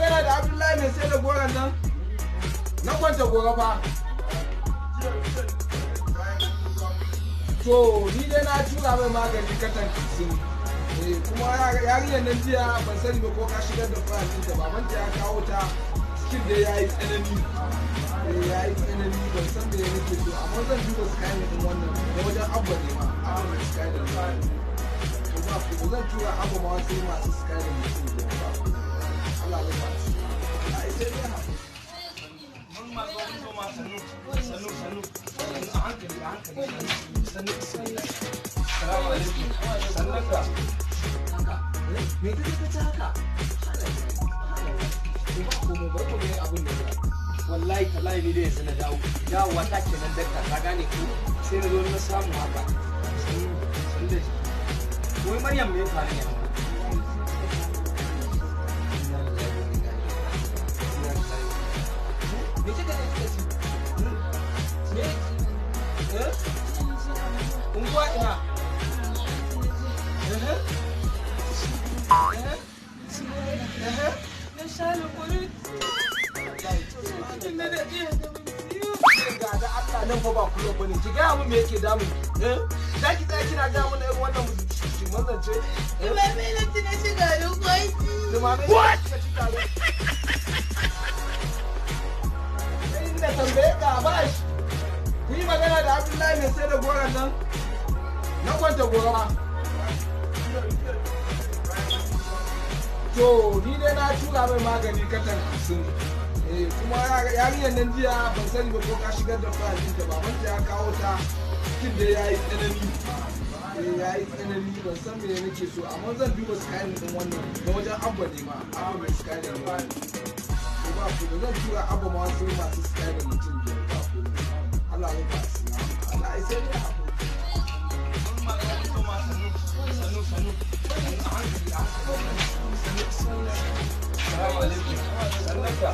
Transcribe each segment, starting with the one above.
Magana da Abdullahi mai sai da goron nan? Na kwanta gora fa. To ni dai na tura mai magani katan 50. Kuma yarinyar nan jiya ban sani ba ko ka shigar da fayil ɗinta, babanta ya kawo ta cikin da ya yi tsanani. Ya yi tsanani, ban san me nake so, amma zan duba scanning ɗin wannan da wajen Abba ne ma, Abba mai scanning ne. To ba ku zan tura Abba ma wasu masu scanning mutum da ba ku. Allah ya ba su. Ai sai dai haƙuri. Sannu sannu sannu, a hankali a hankali, sannu. Salamu alaikum. Sannan ka. Me kake ka ci haka? Ba komai, bari ku ga abin da ya. Wallahi tallahi ni dai yanzu na dawo. Dawowa ta kenan dakta, ka gane ko? Sai na zo na samu haka. Sannu sannu da shi. Wai Maryam, me ya faru ne haka? Inna lillahi wa inna ilaihi raji'un. Inna lillahi wa inna ilaihi. Me kika ne kika ci? Me? Eh? Unguwa ina? Eh? Eh? Eh? Na sha lukurin. Cikin na da iya Ga da Allah, nan fa ba kulo bane. Ki gaya mun me yake damun ki. Eh? Za ki tsaya kina gaya mun irin wannan mazance? Eh? Dumame na ci, na ci garin kwaki. Dumame? What? Kika ci tare? Sai na tambaye ka bash. Ku yi magana da Abdullahi mai sai da goron nan? Na kwanta gora. To ni dai na tura mai magani katan 50. Kuma yarinyar nan jiya ban sani ba ko ka shigar da fayil ɗinta, babanta ya kawo ta cikin da ya yi tsanani. Ya yi tsanani, ban san me nake so, amma zan duba scanning ɗin wannan da wajen Abba ne ma, Abba mai scanning ne. To ba ku zan tura Abba ma wasu masu scanning mutum 5, ba ku. Allah ya ba su. Allah ya sai dai haƙuri. Sannu sannu, a hankali a hankali, sannu. Salamu alaikum. Sannan ka.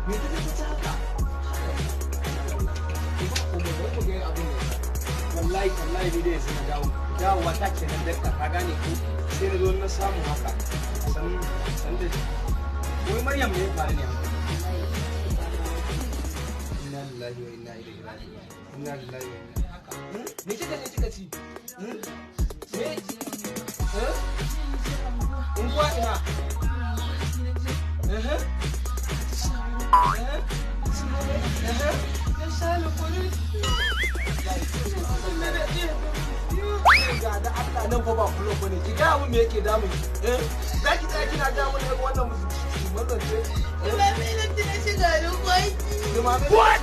Me kake ka ci haka? Ba komai, bari ku ga abin da ya. Wallahi tallahi ni dai yanzu na dawo. Dawowa ta kenan dakta, ka gane ko? Sai na zo na samu haka. Sannu sannu da shi. Wai Maryam, me ya faru ne haka? Inna lillahi wa inna ilaihi raji'un. Inna lillahi wa inna. Me kika ne kika ci? Me? Eh? Unguwa ina? Eh? Eh? Eh? Na sha lukurin. Cikin na da iya Ga da Allah, nan fa ba kulo bane. Ki gaya mun me yake damun ki. Eh? Za ki tsaya kina gaya mun irin wannan mazance? Eh? Dumame na ci, na ci garin kwaki. Dumame? What?